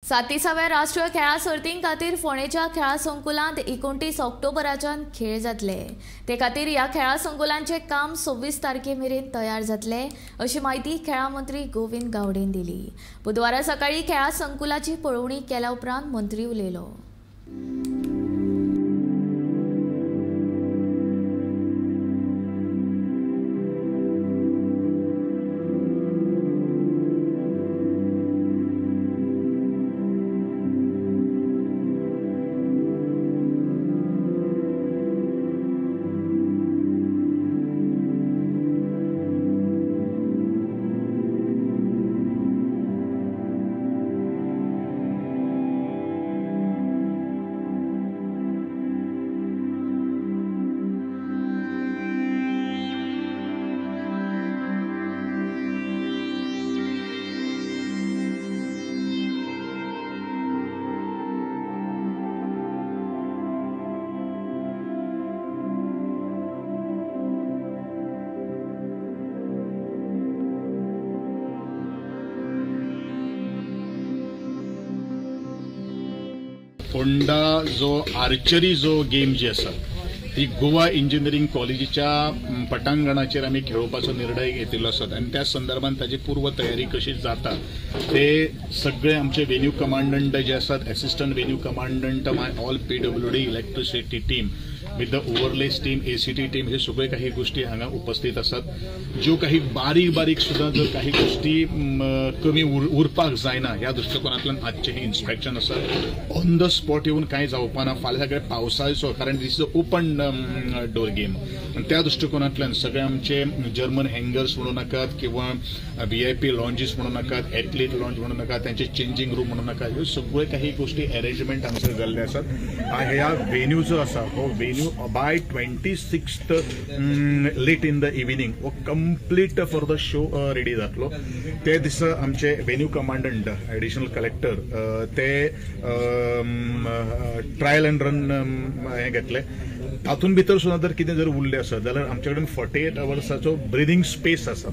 37व्या राष्ट्रीय खेळां सर्तीं खातीर फोंडेच्या खेळां संकुलांत 29 ऑक्टोबराच्यान खेळ जातले. ते खातीर ह्या खेळां संकुलांचें काम 26 तारखे मेरेन तयार जातले अशी म्हायती खेळां मंत्री गोविंद गावडेन दिली. बुधवारा सकाळी खेळां संकुलाची पळोवणी केल्या उपरांत मंत्री उलयलो. फोंडा जो आर्चरी जो गेम जी आसा ती गोवा इंजिनियरींग कॉलेजीच्या पटांगणाचेर आमी खेळोवपाचो निर्णय घेतिल्लो आसा आनी त्या संदर्भात ताची पूर्व तयारी कशी जाता ते सगळे आमचे वेन्यू कमांडंट जे आसात, assistant venue commandant, my all PWD electricity team with the overlays team, ACT team, हे सगळे काही गोष्टी हांगा उपस्थित आसात. ज्यो काही बारीक बारीक सुद्दां जर काही गोष्टी कमी उरपाक जायना ह्या दृश्टिकोनांतल्यान आजचें हें इन्स्पेक्शन आसा. ऑन the spot येवन कांय जावपा ना फाल्यां सगळे पावसाचो, कारण this is a open door game. आनी त्या दृश्टिकोनांतल्यान सगळे आमचे जर्मन हँगर्स म्हणू नाकात किंवा VIP लॉन्जीस म्हणू नाकात, एथलीट लॉन्ज म्हणू नाकात, त्यांचे चेंजींग रूम म्हणू नाकात, ह्यो सगळे काही गोष्टी अरेंजमेंट हांगासर जाल्ले आसात. ह्या वेन्यू जो आसा हो venue by 26th late in the evening हो complete for the show ready जातलो. ते दिसा आमचे वेन्यू कमांडंट एडिशनल कलेक्टर ते ट्रायल अँड रन हें घेतले. तातूंत भितर सुद्दां जर कितें जर उरलें आसत जाल्यार आमचे कडेन 48 अवर्साचो ब्रिदींग स्पेस आसा.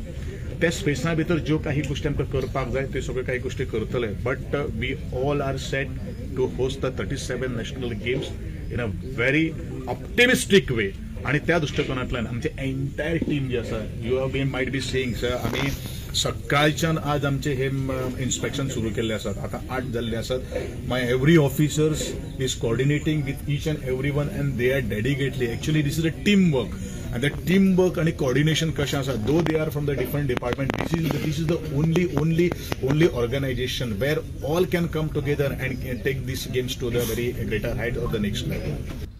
त्या स्पेसा भितर ज्यो काही गोष्टी आमकां करपाक जाय त्यो सगळ्यो काही गोष्टी करतले. But we all are set to host the 37 national games in a very optimistic way. आणि त्या दृश्टिकोनांतल्यान आमचे एंटायर टीम जी आसा, you have been might be seeing sir, आमी सकाळच्यान आज आमचे हे इन्स्पेक्शन सुरू केल्ले आसात. आतां 8 जाल्ले आसात. My every officers is coordinating with each and every one and they are dedicatedly. Actually this is a team work and the team work आणि कोऑर्डिनेशन कशें आसा, though they are from the different department, this is the only only only organisation where all can come together and take this games to the very greater height or the next level.